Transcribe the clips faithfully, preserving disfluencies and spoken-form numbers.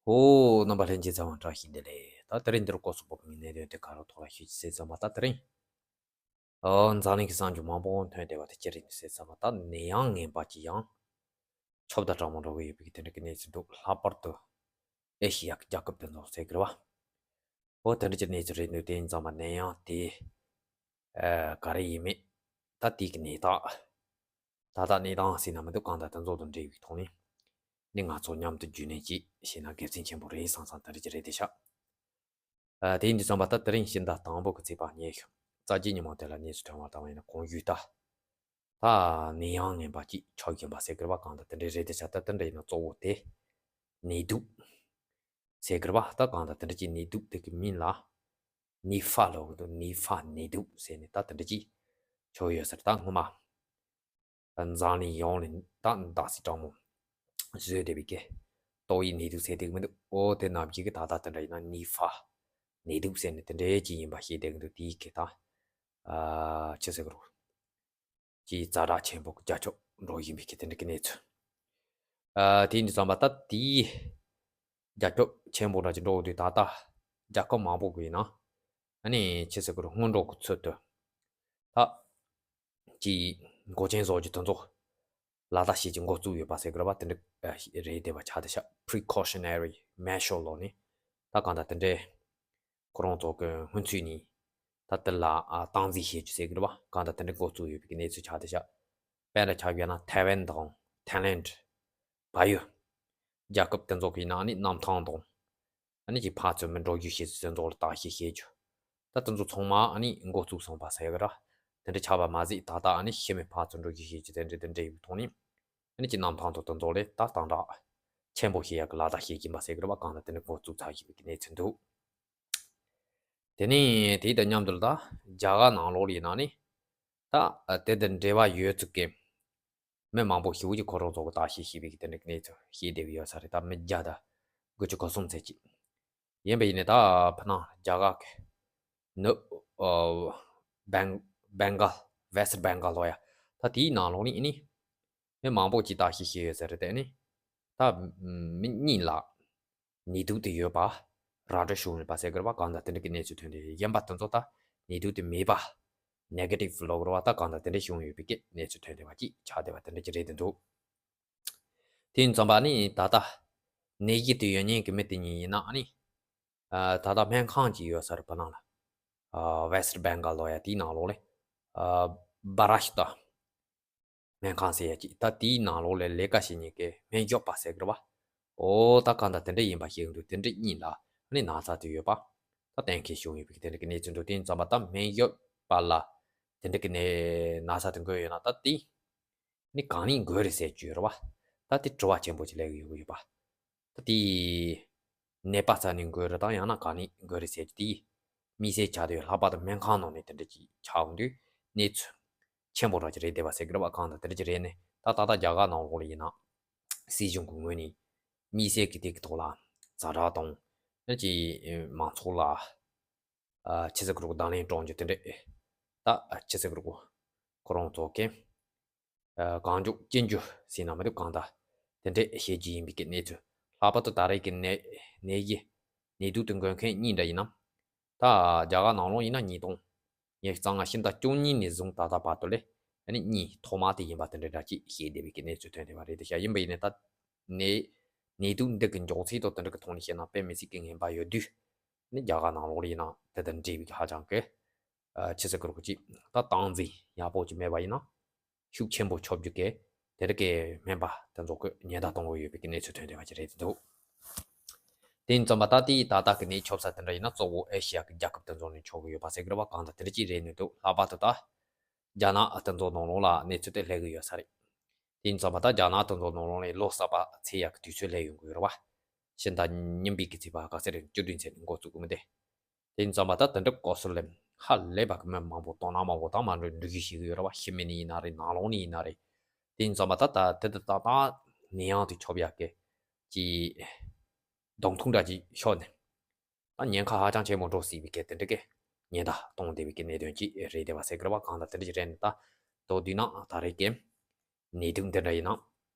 ཨོ། རྣམ་པ་ལྷན་རྒྱས་ཚང་མ་བཀྲ་ཤིས་བདེ་ལེགས། ད་དེ་རིང་འདིར་སྐོར་སོགས་པོ་གི་གནད་དོན་དེ་ག་རུ་ཐོག་ལ་ཤོད་ཅིག་ཟེར་ཙམ་པ། ད་དེ་རིང་ཨོ་འཛམ་གླིང་གི་གསར་འགྱུར་མང་པོ་ཐོན་བསྡད་པ་དེ་ཅི་རེད་ཟེར་ཙམ་པ། ད་ནད་ཡམས་ངན་པ་ཅིག་ཡང་ཁྱབ་གདལ་དྲག་མོ་འགྲོ་གི་ཡོད་པའི་དེ་འདྲ་གི་གནས་ཚུལ་འདུག་ལྷག་པར་དུ་ཨེ་ཤི་ཡ་གི་རྒྱལ་ཁབ་དེ་ཚོ་ཟེར་གི་རེད་བ། ཨོ་དེ་འདྲ་གི་གནས་ཚུལ་རེད་འདུག་དེ་ཡིན་ཙང་མ་ནད་ཡམས་དེ་ཨ་ག་རེ་ཡིན་མིན། ད་དེ་གི་གནས་སྟངས། ད་ལྟ་གནས་སྟངས་ཟེར་ན་མི་འདུག་གང་ལྟར་དེ་ཚོ་དང་འབྲེལ་བའི་ཐོག་ནས་ནི་ང་ཚོ་མཉམ་དུ་རྒྱུས་ལོན་ཅིག་བྱས་ན་དགེ་མཚན་ཆེན་པོ་རེད་བསམ་བསམ་དེ་འདྲ་གི་རེད་དེ་ཤག་ཨ་དེ་ཡིན་དུས་ཙམ་པ་ད་དེ་རིང་ཕྱི་ཟླ་དང་པོ་གི་ཚེས་པ་ཉི་ཤུ་རྩ་བརྒྱད་ཉིན་མོ་དེ་ལ་གནས་ཚུལ་ཐོན་པ་ལྟ་བ་ཡིན་ན། གོང་ཞུས་ལྟར་ད་ནད་ཡམས་ངན་པ་ཅིག་ཁྱབ་བཞིན་པ་ཟེར་གི་རེད་བ། གང་ལྟར་དེ་འདྲ་རེད་དེ་ཤག་ད་དེ་འདྲ་ཡིན་ན་གཙོ་བོ་དེ་ནད་དུག་ཟེར་གི་རེད་བ། ད་གང་ལྟར་དེ་འདྲ་གི་ནད་དུག་དེ་གི་མིང་ལ་ནི་ཧྥ་ལབ་གི་འདུག་ནི་ཧྥ་ནད་དུག་ཟེར་ནས་ད་དེ་འདྲ་ཅིག་ཁྱབ་ཡོད་ཟེར། ད་སྔོན་མ་འཛམ་གླིང་ཡོངས་ལ་ད་འདག་སེ་དྲག་མོ་བཟོས་བསྡད་པའི་གི་ཏོག་དབྱིབས་ནད་དུག་ཟེར་བསྡད་གི་མི་འདུག་ཨོ་དེ་ནམ་རྒྱུན་གི་ད་ལྟ་དེ་འདྲ་ཡིན་ན་ནི་ཧྥ་ནད་དུག་ཟེར་ནས་དེ་འདྲ་ཅིག་ཡིན་པ་ཤེས་བསྡད་གི་འདུག་དེའི་གི་ད་ཨ་ཆི་ཟེར་གི་རེད། ཅིག་ཛ་དྲག་ཆེན་པོ་གི་རྒྱ་ཁྱབ་འགྲོ་བཞིན་པའི་གི་དེ་འདྲ་གི་གནས་ཚུལ། ཨ་དེ་ཡིན་དུས་ཙམ་པ་ད་དེའི་རྒྱ་ཁྱབ་ཆེན་པོ་འདྲ་ཅིག་འགྲོ་དུས་ད་ལྟ་རྒྱལ་ཁབ་མང་པོ་གི་ཡིན་ན་ཨ་ནི་ཆི་ཟེར་གི་རེད། སྔོན་འགྲོ་གི་ཚུལ་དུ་ད་ཅིག་འགོག་རྐྱེན་བཟོ་རྒྱུ་དེ་ཚོ་ལ་ད་བྱེད་ཀྱི་འགོ་བཙུགས་ཡོད་པ་ཟེར་གི་རེད་བ། དེ་འདྲ་རེད་བསྡད་པ་ཆགས་བསྡད་ཤག Precautionary measure ལབ་ནས་ད་གང་ལྟར་དེ་འདྲའི་ཁོ་རང་ཚོ་གི་སྔོན་ཚུད་ནས་ད་དེ་ལ་ཨ་སྟངས་འཛིན་བྱེད་རྒྱུ་ཟེར་གི་རེད་བ། གང་ལྟར་དེ་འདྲ་འགོ་བཙུགས་ཡོད་པའི་གནས་ཚུལ་ཆགས་བསྡད་ཤག་དཔེར་ན་ཆ་བཞག་ན་ཐའེ་ཝན་དང་ཐའི་ལེན། བལ་ཡུལ། རྒྱལ་ཁབ་དེ་ཚོ་གི་ནང་ནས་གནམ་ཐང་དང་། ཨ་ནི་ཅིག་ཕར་ཚུར་མི་འགྲོ་རྒྱུ་བྱེད་ཚུལ་དེ་ཚོ་ལ་བརྟག་ཞིབ་བྱེད་རྒྱུ། ད་དེ་ཚོ་ཚང་མ་ཨ་ནི་འགོ་བཙུགས་སོང་བ་ཟེར་གི་ར། དེ་འདྲ་ཆགས་པ་མ་ཟད་ད་ལྟ་ཨ་ནི་ཕྱི་མི་ཕར་ཚུར་འགྲོ་རྒྱུ་བྱེད་རྒྱུ་དེ་འདྲ་དེ་འདྲ་ཡོད་པའི་ཐོག་ནས། ཨ་ནི་ཅིག་གནམ་ཐང་དང་དེ་ཚོ་ལ་ད་དམ་དྲག་ཆེན་པོ་བྱེད་ཡག་གི་ལ་བརྡ་བྱེད་ཀྱིན་པ་ཟེར་གི་ར་བ། གང་ལྟར་དེ་འདྲ་འགོ་བཙུགས་ཚར་བཞིན་པའི་གནས་ཚུལ་འདུག་དེ་ནས་དེ་དང་མཉམ་དུ་ད་རྒྱ་གར་ནང་ལོགས་ལ་ཡིན་ན་ནི་ད་དེ་དང་འབྲེལ་བ་ཡོད་ཚུལ་གྱི་མི་མང་པོ་ཞེ་པོ་ཅིག་ཁོ་རང་ཚོ་གི་བརྟག་དཔྱད་བྱས་པའི་གི་དེ་འདྲ་གནས་ཚུལ་བཤད་བསྡད་ཀྱི་ཡོད་ས་རེད། ད་མི་བརྒྱ་དང་དགུ་བཅུ་གོ་གསུམ་ཙམ་ཅིག་ཡིན་པ་ཡིན་ནའི་ད་ཕ་ནང་རྒྱ་གར་གི་ནུབ་ཨ་བེང་བེང་གལ་West Bengal ལོ་ཡ། ད་དེའི་ནང་ལོགས་ནི་ཨ་ནི་མི་མང་པོ་ཅིག་བརྟག་དཔྱད་བྱས་ཡོད་ས་རེད། དེ་ནི་ད་མི་གཉིས་ལ་ནད་དུག་དེ་ཡོད་པ་ར་སྤྲོད་བྱུང་ཡོད་པ་ཟེར་གི་རེད་བ། གང་ལྟར་དེ་འདྲ་གི་གནས་ཚུལ་ཐོན་ཏེ། གཞན་པ་དེ་ཚོ་ད་ནད་དུག་དེ་མེད་པ་Negative ལབ་གི་རེད་བ། ད་གང་ལྟར་དེ་འདྲ་བྱུང་ཡོད་པའི་གི་གནས་ཚུལ་ཐོན་བསྡད་པ་ཅིག་ཆགས་བསྡད་པ་དེ་འདྲ་ཅིག་རེད་འདུག་དེ་ཡིན་ཙམ་པ་ནི་ད་ལྟ་ནད་གཞི་དེ་ཡོད་མཁན་གི་མི་དེ་གཉིས་ཡིན་ན་ཨ་ནི་ཨ་ད་ལྟ་སྨན་ཁང་ཅིག་ཡོད་ས་རེད་བ། ཕ་ནང་ལ་ཨ་West Bengal ལོ་ཡ། དེའི་ནང་ལོགས་ལ་ཨ་བྷ་ར་ཤི་ཏ་སྨན་ཁང་ཟེར་ཡ་ཅིག་ད་དེའི་ནང་ལོགས་ལ་ལས་ཀ་བྱེད་མཁན་གྱི་སྨན་ཞབས་པ་ཟེར་གི་རེད་བ། ཨོ་ད་གང་ལྟར་དེ་འདྲ་ཡིན་པ་ཤེས་ཀྱི་འདུག་དེ་འདྲ་གཉིས་ལ་ཨ་ནི་ན་ཚ་དེ་ཡོད་པ་ད་གཏན་འཁེལ་བྱུང་ཡོད་པའི་དེ་འདྲ་གི་གནས་ཚུལ་འདུག་དེ་ཡིན་ཙམ་པ་ད་སྨན་ཞབས་པ་ལ་དེ་འདྲ་གི་ནད་ན་ཚ་དེ་འགོས་ཡོད་ན་ད་དེ་ནི་གང་ནས་འགོས་རེད་ཟེར་རྒྱུ་རེད་བ། ད་དེ་དྲི་བ་ཆེན་པོ་ཅིག་སླེབས་ཀྱི་ཡོད་ཀྱི་ཡོད་པ། ད་དེ་ནད་པ་རྩ་ནས་འགོས་རེད་དམ་ཡང་ན་གང་ནས་འགོས་རེད་ཟེར་རྒྱུ་དེ་དམིགས་བསལ་ཆགས་བསྡད་ཡོད། ལྷག་པར་དུ་སྨན་ཁང་ནང་ནས་དེ་འདྲ་ཅིག་ཆགས་ཡོང་དུས་གནས་ཚུལ་ཆེན་པོ་འདྲ་ཅིག་རེད་བསྡད་པ་ཟེར་གི་རེད་བ། གང་ལྟར་དེ་འདྲ་ཅིག་རེད་ནས་ད་ད་ལྟ་རྒྱ་གར་ནང་ལོགས་ལ་ཡིན་ན་སྲིད་གཞུང་གི་ངོས་ནས་དམིགས་བསལ་གྱི་དེ་གི་ཐོག་ལ་ཛ་དྲག་དང་ཨ་ནི་ཅིག་མང་ཚོགས་ལ་ཨ་ཆི་ཟེར་གི་རེད་གོ་བརྡ་ལན་སྤྲོད་རྒྱུ་དེ་འདྲ་ད་ཨ་ཆི་ཟེར་གི་རེད་གོ་ཁོ་རང་ཚོ་གི་ཨ་གང་མགྱོགས་ཅི་མགྱོགས་ཟེར་ན་མི་འདུག་གང་ལྟར་དེ་འདྲ་བྱེད་རྒྱུ་ཡིན་པའི་གི་གནས་ཚུལ། ལྷག་པར་དུ་ད་རེས་ཀྱི་ནད་ནད་ཀྱི་ནད་དུག་དེ་འགོས་མཁན་གཉིས་འདྲ་ཡིན་ན། ད་རྒྱ་གར་ནང་ལོགས་ཡིན་ན་ཉིས་སྟོང་ཉི་ཤུ་རྩ་ལྔ་ཕྱི་ཟླ་བཅུ་གཉིས་ནས་བཟུང་ད་ལྟ་བར་དུ་ལས་ཨ་ནི་གཉིས་ཐོག་མ་དེ་ཡིན་པ་དེ་འདྲ་འདྲ་ཅིག་བཤད་བསྡད་པའི་གི་གནས་ཚུལ་ཐོན་བསྡད་པ་རེད། དེ་བྱས་ཡིན་པ་ཡིན་ནའི་ད་ནད་ནད་དུག་འདི་གི་མགྱོགས་ཚད་དང་དེ་འདྲ་གི་ཐོག་ནས་བཤད་ན་དཔེ་མི་སྲིད་གི་ངན་པ་ཡོད་དུས་ནི་རྒྱ་གར་ནང་ལོགས་ལ་ཡིན་ན་དེ་དང་འབྲེལ་བའི་གི་ཧ་ཅང་གི་ཨ་ཆི་ཟེར་གི་རེད་གོ་ཅིག་ད་སྟངས་འཛིན་ཡག་པོ་ཅིག་མེད་པ་ཡིན་ན། ཤུགས་ཆེན་པོ་ཁྱབ་རྒྱུ་གི་དེ་འདྲ་གི་སྨན་པ་དེ་ཚོ་གི་ཉེན་བརྡ་གཏོང་གི་ཡོད་པའི་གི་གནས་ཚུལ་ཐོན་བསྡད་པ་ཅིག་རེད་འདུག་དེ་ཡིན་ཙམ་པ་ད་ལྟའི་ད་ལྟ་གི་ནད་ཁྱབ་ས་དེ་འདྲ་ཡིན་ན་གཙོ་བོ་ཨེ་ཤི་ཡ་གི་རྒྱལ་ཁབ་དེ་ཚོ་ནས་ཁྱབ་གི་ཡོད་པ་ཟེར་གི་རེད་བ། གང་ལྟར་དེ་འདྲ་ཅིག་རེད་འདུག་ལྷག་པར་དུ་ད་རྒྱ་ནག་དེ་ཚོ་ནང་ལོགས་ལ་གནས་ཚུལ་དེ་སླེབས་གི་ཡོད་ས་རེད། དེ་ཡིན་ཙམ་པ་ད་རྒྱ་ནག་དེ་ཚོ་ནང་ལོགས་ནས་ལོ་གསར་པ་ཚེས་ཡག་གི་དུས་ཚོད་སླེབས་ཡོང་གི་ཡོད་རེད་བ། ཕྱི་ཟླ་གཉིས་པའི་གི་ཚེས་པ་ག་ཚོད་རེད། བཅུ་བདུན་ཚེས་ནས་འགོ་བཙུགས་གི་མི་དེ། དེ་ཡིན་ཙམ་པ་ད་དེ་འདྲ་སྐབས་སུ་ལ་ཧ་ལས་པ་གི་མི་མང་པོ་དོ་སྣང་མང་པོ་དང་མ་འགྲོ་འགྲོ་གི་ཞིག་ཡོད་རེད་བ། ཕྱི་མི་ནས་ཡིན་ན་རེད། ནང་ལོགས་ནས་ཡིན་ན་རེད། དེ་ཡིན་ཙམ་པ་ད་ད་དེ་ད་ད་ད་ནད་ཡམས་དེ་ཁྱབ་ཡག་གི་ཅི་གདོང་ཐུག་འདྲ་ཅིག་ཤོར་ནས་ད་ཉེན་ཁ་ཧ་ཅང་ཆེན་པོ་འགྲོ་སྲིད་པའི་གི་དེ་འདྲ་གི་ཉེན་བརྡ་གཏོང་བསྡད་པའི་གི་གནད་དོན་ཅིག་རེད་བསྡད་པ་ཟེར་གི་རེད་བ། གང་ལྟར་དེ་འདྲ་ཅིག་རེད་ནས་ད་མདོར་བསྡུས་ན་ད་རེས་ཀྱི་ནད་དུག་འདི་འདྲ་ཡིན་ན་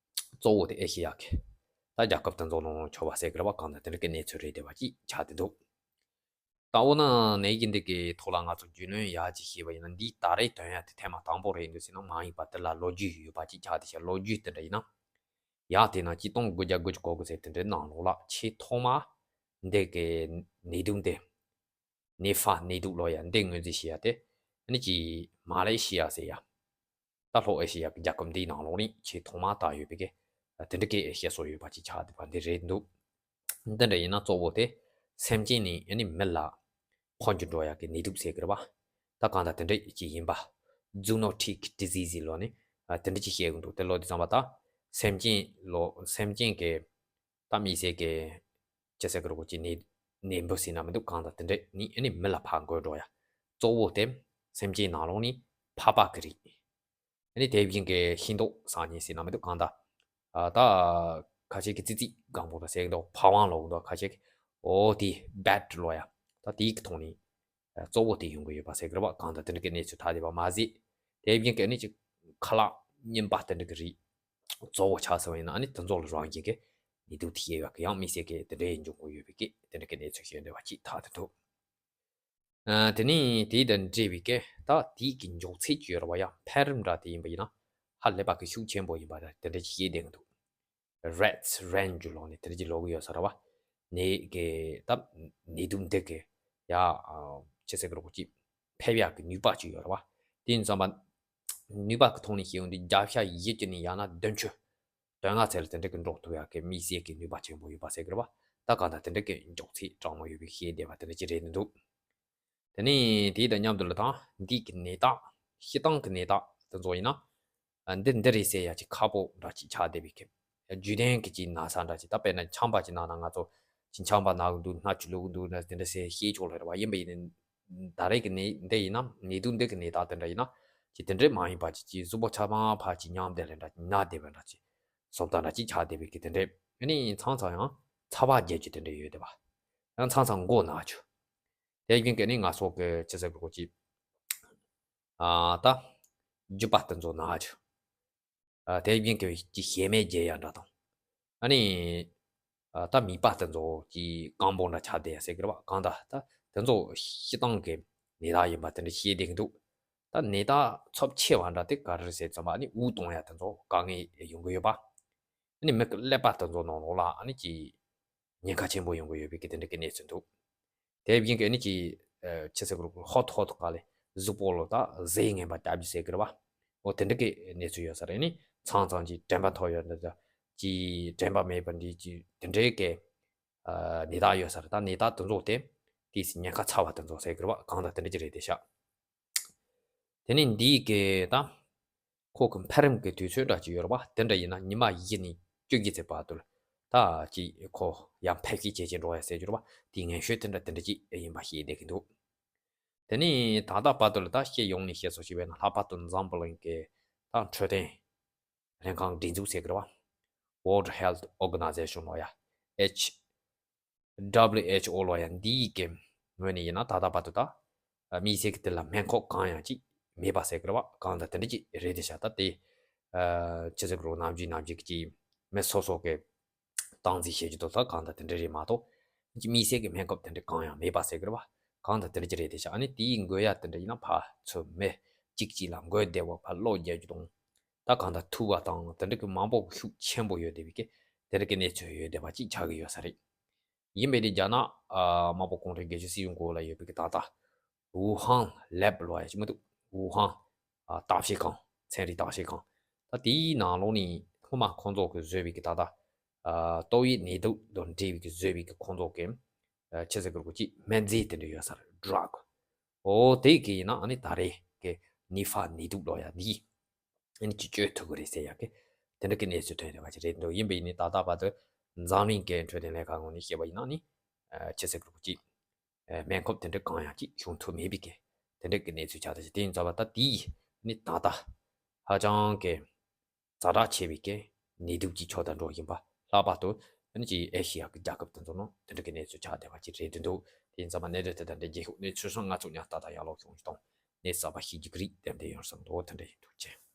གཙོ་བོ་དེ་ཨེ་ཤེ་ཡ་གི་ ད་རྒྱལ་ཁབ་དེ་ཚོ་ནང་འཆོལ་བ་ཟེར་གི་རེད་བ། གང་ལྟར་དེ་འདྲ་གི་གནས་ཚུལ་རེད་བསྡད་པ་ཅིག་ཆགས་བསྡད་འདུག་ད་འོ་ན་ནས་ཀྱི་འདི་གི་ཐོག་ལ་ང་ཚོ་རྒྱུས་ལོན་ཡག་ཅིག་བྱས་པ་ཡིན་ན། འདི་ད་རེས་ཐོན་ཡ་དེ་ཐེངས་མ་དང་པོ་རེད་འདུག་ཟེར་ན་མ་ཡིན་པ། དེ་ལ་ལོ་རྒྱུས་ཡོད་པ་ཅིག་ཆགས་བསྡད་ཤག་ལོ་རྒྱུས་དེ་འདྲ་ཡིན་ན། ཡག་དེ་ན་ཆིག་སྟོང་དགུ་བརྒྱ་དགུ་བཅུ་གོ་དགུ་ཟེར་དེ་འདྲའི་ནང་ལོགས་ལ་ཆེས་ཐོག་མ་འདི་གི་ནད་དུག་འདི། ནི་ཧྥ་ནད་དུག་ལོ་ཡ་འདི་ངོས་འཛིན་བྱེད་ཡ་དེ། ཨ་ནི་ཅི་མ་ལེ་ཤི་ཡ་ཟེར་ཡ། ད་ལྷོ་ཨེ་ཤི་ཡ་གི་རྒྱལ་ཁབ་འདིའི་ནང་ལོགས་ནས་ཆེས་ཐོག་མ་བཏགས་ཡོད་པའི་གི་དེ་འདྲ་གི་བཤད་སྲོལ་ཡོད་པ་ཅིག་ཆགས་བསྡད་པ་འདི་རེད་འདུག་འདི་འདྲ་ཡིན་ན་གཙོ་བོ་དེ་སེམས་ཅན་ནས་ཨ་ནི་མི་ལ་འཕོ་འགྱུར་འགྲོ་ཡ་གི་ནད་དུག་ཟེར་གི་རེད་བ། ད་གང་ལྟར་དེ་འདྲ་ཅིག་ཡིན་པ། zoonotic disease ལོ་ནི་ཨ་དེ་འདྲ་ཅིག་བཤད་གི་འདུག་དེ་ལོ་དེ་ཙམ་པ་ད་སེམས་ཅན་ལོ་སེམས་ཅན་གི་ད་མི་ཟེར་གི་ཅི་ཟེར་གི་རེད་གོ་ཅི་ནད་ནད་འབུ་ཟེར་ན་མི་འདུག་གང་ལྟར་དེ་འདྲ་ནི་ཨ་ནི་མི་ལ་ཕར་འགོས་འགྲོ་ཡ། གཙོ་བོ་དེ་སེམས་ཅན་ནང་ལོགས་ནི་ཕག་པ་གི་རིགས། ཨ་ནི་དེ་བཞིན་གི་ཤིང་ཏོག་སྲང་ཉིན་ཟེར་ན་མི་འདུག་གང་ལྟར། ཨ་ད་ཁ་ཤས་ཀྱི་ཙི་ཙི་སྒང་པོ་ལ་ཟེར་གི་འདུག་ཕ་ཝང་ལོ་གི་འདུག་ཁ་ཤས་ཀྱི་འོ་དེ་བེད་ལོ་ཡ། ད་དེའི་གི་ཐོག་ནས་ཨ་གཙོ་བོ་དེ་ཡོང་གི་ཡོད་པ་ཟེར་གི་རེད་བ། གང་ལྟར་དེ་འདྲ་གི་གནས་ཚུལ་ཐ་དད་པ་མ་ཟད། དེ་བཞིན་གི་ཨ་ནི་ཅིག་ཁ་ལག་རྙིང་པ་དེ་འདྲ་གི་རིགས་གཙོ་བོ་ཆགས་སོང་ཡིན་ན། ཨ་ནི་དེ་ཚོ་ལ་རང་བཞིན་གི་ནད་དུག་དེ་ཡོད་པ་གི་ཡང་མི་ཟེར་གི་དེ་འདྲའི་འབྱུང་ཁུངས་ཡོད་པའི་གི་དེ་འདྲ་གི་གནས་ཚུལ་ཞིག་ཡོད་འདྲ་བ་ཅིག་ཐ་དད་འདུག་ཨ་དེ་ནས་དེ་དང་འབྲེལ་བའི་སྐད་ད་དེའི་གི་མགྱོགས་ཚད་ཅིག་ཡོད་རེད་བ། ཡང་འཕེལ་རིམ་འདྲ་དེ་ཡིན་པ་ཡིན་ན་ཧ་ལས་པ་གི་ཤུགས་ཆེན་པོ་ཡིན་པ་རེད། དེ་འདྲ་ཅིག་བཤད་བསྡད་ཀྱི་འདུག Rats རེན་ཇུ་ལོག་ནས་དེ་འདྲ་ཅིག་ལོག་གི་ཡོད་ས་རེད་བ། ནད་ཀྱི་ད་ནད་དུག་འདི་གི་ཡ་ཨ་ཅི་ཟེར་གི་རེད་གོ་ཅིག་འཕེལ་ཡག་གི་ནུས་པ་ཅིག་ཡོད་རེད་བ། དེ་ཡིན་ཙང་པ་ནུས་པ་གི་ཐོག་ནས་བཤད་ཡོང་དུས་བརྒྱ་ཆ་བཞི་བཅུ་ནས་ཡང་ན་བདུན་ཅུ། དོན་ལྔ་ཚད་ལ་དེ་འདྲ་གི་འགྲོ་ཐུབ་ཡག་གི་དམིགས་བསལ་གྱི་ནུས་པ་ཆེན་པོ་ཡོད་པ་ཟེར་གི་རེད་བ། ད་གང་ལྟར་དེ་འདྲ་གི་མགྱོགས་ཚད་གྲང་མོ་ཡོད་པའི་ཤེས་བདེ་བ་དེ་འདྲ་ཅིག་རེད་འདུག་དེ་ནས་དེ་དང་མཉམ་དུ་ལ་ད་འདི་གི་ནད་རྟགས་སྤྱིར་བཏང་གི་ནད་རྟགས་དེ་ཚོ་ཡིན་ན། ཨ་འདི་འདི་རེད་ཟེར་ཡག་ཅིག་ཁག་པོ་འདྲ་ཅིག་ཆགས་བསྡད་པའི་གི་རྒྱུད་ལྡན་གི་ཅིག་ན་ཚ་འདྲ་ཅིག་ད་དཔེར་ན་ཆམ་པ་ཅིག་ན་ན་ང་ཚོ་ཅིག་ཆམ་པ་ན་གི་འདུག་སྣ་ཆུ་ལུག་གི་འདུག་ན་དེ་འདྲ་ཟེར་ཤེས་ཆོག་ལ་རེད་བ། ཡིན་པ་ཡིན་ནའི་ད་རེས་གི་ནད་འདི་ཡིན་ན་ནད་དུག་འདི་གི་ནད་རྟགས་དེ་འདྲ་ཡིན་ན་ཅིག་དེ་འདྲས་མ་ཡིན་པ་ཅིག་ཅིག་གཟུགས་པོ་ཆ་ཚང་ཕར་ཅིག་ཉམས་བསྡད་ལ་འདྲ་ཅིག་ན་བསྡད་པ་འདྲ་ཅིག་སོབ་ད་འདྲ་ཅིག་ཆགས་བསྡད་པའི་གི་དེ་འདྲས། ཨ་ནི་མཚམས་མཚམས་ཡང་ཚ་བ་རྒྱག་རྒྱུ་དེ་འདྲས་ཡོད་བསྡད་པ། ཡང་མཚམས་མཚམས་མགོ་ན་རྒྱུ། དེ་བཞིན་གི་ནི་ང་ཚོ་གི་ཅི་ཟེར་དགོས་ཀྱི། ཨ་ད་རྒྱུ་པ་དེ་ཚོ་ན་རྒྱུ། ཨ་དེ་བཞིན་གི་ཅི་ཞེ་མེར་རྒྱག་ཡ་འདྲ་དང་། ཨ་ནི་ཨ་ད་མིད་པ་དེ་ཚོ་ཅི་སྐམ་པོ་འདྲ་ཆགས་བསྡད་ཡ་ཟེར་གི་རེད་བ། གང་ལྟར་ད་དེ་ཚོ་སྤྱིར་བཏང་གི་ནད་རྟགས་ཡིན་པ་དེ་འདྲ་ཤེས་བསྡད་ཀྱི་འདུག་ད་ནད་རྟགས་ཚབས་ཆེ་བ་འདྲ་དེ་ག་རེ་རེད་ཟེར་ཙམ་པ། ཨ་ནི་དབུགས་གཏོང་ཡ་དེ་ཚོ་དཀའ་ངལ་ཡོང་གི་ཡོད་པ། ཨ་ནི་མི་གི་ཀླད་པ་དེ་ཚོ་ནང་ལོགས་ལ་ཨ་ནི་ཅི་ཉེན་ཁ་ཆེན་པོ་ཡོང་གི་ཡོད་པའི་གི་དེ་འདྲ་གི་གནས་ཚུལ་འདུག་དེ་བཞིན་གི་ཨ་ནི་ཅི་ཨ་ཅི་ཟེར་དགོས་རེད། ཧོད་ཧོད་ག་ལེ་གཟུགས་པོ་ལ་ད་ཟས་ངན་པ་བརྒྱབ་རྒྱུ་ཟེར་གི་རེད་བ། འོ་དེ་འདྲ་གི་གནས་ཚུལ་ཡོད་ས་རེད། ཨ་ནི་མཚམས་མཚམས་ཅི་དྲན་པ་ཐོར་ཡོད་འདྲ་ཅི་དྲན་པ་མེད་པ་འདྲ་ཅི་དེ་འདྲའི་གི་ཨ་ནད་རྟགས་ཡོད་ས་རེད། ད་ནད་རྟགས་དེ་ཚོ་དེ་དེས་ཉེན་ཁ་ཚ་བ་དེ་ཚོ་ཟེར་གི་རེད་བ། གང་ལྟར་དེ་འདྲ་ཅིག་རེད་བསྡད་ཤག་དེ་ནས་འདིའི་གི་ད་ཁོ་གི་འཕེལ་རིམ་གི་དུས་ཚོད་འདྲ་ཅིག་ཡོད་རེད་བ། དེ་འདྲ་ཡིན་ན་ཉི་མ་བཞི་ནས་བཅོ་བརྒྱད་ཙམ་བར་དུ་ལ་ད་ཅིག་ཁོ་ཡང་འཕེལ་རྒྱས་ཇེ་ཆེ་འགྲོ་ཡ་ཟེར་གྱི་རེད་བ། དེའི་ངན་ཤོས་དེ་འདྲ་དེ་འདྲ་ཅིག་ཡིན་པ་ཤེས་བསྡད་ཀྱི་འདུག་དེ་ནས་ད་ལྟ་བར་དུ་ལ་ད་སྤྱི་ཡོངས་ནས་བཤད་སྲོལ་ཞིག་བྱས་ན། ལྷག་པར་དུ་འཛམ་བུ་གླིང་གི་ད་འཕྲོད་བསྟེན་ལྷན་ཁང་སྒྲིག་འཛུགས་ཟེར་གི་རེད་བ། World Health Organization ལོ་ཡ། H W H O ལོ་ཡ། འདིའི་གི་ངོས་ནས་ཡིན་ན་ད་ལྟ་བར་དུ་ད་དམིགས་བསལ་གྱི་དེ་ལ་སྨན་ཁབ་གང་ཡང་ཅིག་མེད་པ་ཟེར་གི་རེད་བ། གང་ལྟར་དེ་འདྲ་ཅིག་རེད་བསྡད་ཤག་ད་དེ་ཨ་ཅི་ཟེར་གི་རེད། ནམ་རྒྱུན་ནམ་རྒྱུན་གྱི་མི་སོ་སོ་གི་སྟངས་འཛིན་བྱེད་རྒྱུ་དེ་ད་གང་ལྟར་དེ་འདྲ་རེད་མ་གཏོགས། དམིགས་བསལ་གྱི་སྨན་ཁབ་དེ་འདྲ་གང་ཡང་མེད་པ་ཟེར་གི་རེད་བ། གང་ལྟར་དེ་འདྲ་ཅིག་རེད་བསྡད་ཤག་ཨ་ནི་དེའི་འགོས་ཡ་དེ་འདྲ་ཡིན་ན་ཕར་ཚུར་མི་གཅིག་གཅིག་ལ་འགོས་བསྡད་པ་ཕར་གློ་རྒྱག་རྒྱུ་དང་། ད་གང་ལྟར་ཐུག་པ་དང་དེ་འདྲ་གི་མང་པོ་ཤུགས་ཆེན་པོ་ཡོད་བསྡད་པའི་གི་དེ་འདྲ་གི་གནས་ཚུལ་ཡོད་བསྡད་པ་ཅིག་ཆགས་ཀྱི་ཡོད་ས་རེད། ཡིན་པས་དེ་རྒྱ་ནག་ཨ་དམར་པོ་གུང་ཁྲན་རྒྱལ་སྤྱིའི་སྲིད་གཞུང་གོ་ལ་ཡོད་པའི་གི་ད་ལྟ་ཝུ་ཧན་ལེབ་ལོ་ཡ་ཅིག་མི་འདུག་ཝུ་ཧན་ཨ་ལྟ་བཤལ་ཁང་། ཚན་རིག་ལྟ་བཤལ་ཁང་། ད་དེའི་ནང་ལོགས་ནས་སྔོན་མ་ཁོང་ཚོ་གི་བཟོས་པའི་གི་ད་ལྟ་ཨ་ཏོག་དབྱིབས་ནད་དུག་དང་འབྲེལ་བའི་གི་བཟོས་པའི་གི་ཁོང་ཚོ་གི་ཨ་ཆི་ཟེར་གི་རེད་གོ་ཅིག་སྨན་རྫས་དེ་འདྲ་ཡོད་ས་རེད། ཌྲག་འོ་དེ་གི་ཡིན་ན་ཨ་ནི་ད་རེས་གི་ནི་ཧྥ་ནད་དུག་ལོ་ཡ་འདི་ཨ་ནི་ཅིག་བཅོས་ཐུབ་གི་རེད་ཟེར་ཡ་གི་དེ་འདྲ་གི་གནས་ཚུལ་ཐོན་ཡོད་པ་ཅིག་རེད་འདུག་ཡིན་པས་ནི་ད་ལྟ་བར་དུ་འཛམ་གླིང་གི་འཕྲོད་བསྟེན་ལྷན་ཁང་ངོས་ནས་བཤད་པ་ཡིན་ན་ནི་ཨ་ཆི་ཟེར་གི་རེད་གོ་ཅིག་ཨ་སྨན་ཁབ་དེ་འདྲ་གང་ཡང་ཅིག་བྱུང་ཐུབ་མེད་པའི་གི་དེ་འདྲ་གི་གནས་ཚུལ་ཆགས་ད་ཅིག་དེ་ཡིན་ཙང་བ་ད་དེའི་ནི་ད་ལྟ་ཧ་ཅང་གི་ཛ་དྲག་ཆེ་བའི་གི་ནད་དུག་ཅིག་ཆགས་ད་འགྲོ་བཞིན་པ། ལྷག་པར་དུ་ཨ་ནི་ཅིག་ཨེ་ཤི་ཡ་གི་རྒྱལ་ཁབ་དེ་ཚོ་ནང་དེ་འདྲ་གི་གནས་ཚུལ་ཆགས་བསྡད་པ་ཅིག་རེད་འདུག་དེ་ཡིན་ཙང་བ་གནད་དོན་དེ་དང་འབྲེལ་རྒྱལ་ཁབ་གནས་ཚུལ་སོགས་ང་ཚོ་ཉག་ཏག་ཏག་ཡར་ལོག་བྱུང་ཞིག་དང་གནས་གསར་པ་ཤེས་རྒྱུ་གི་རིགས་དེ་འདྲ་ཡོང་བསམ་འདུག་དེ་འདྲ་ཡིན་འདུག་ཅེས།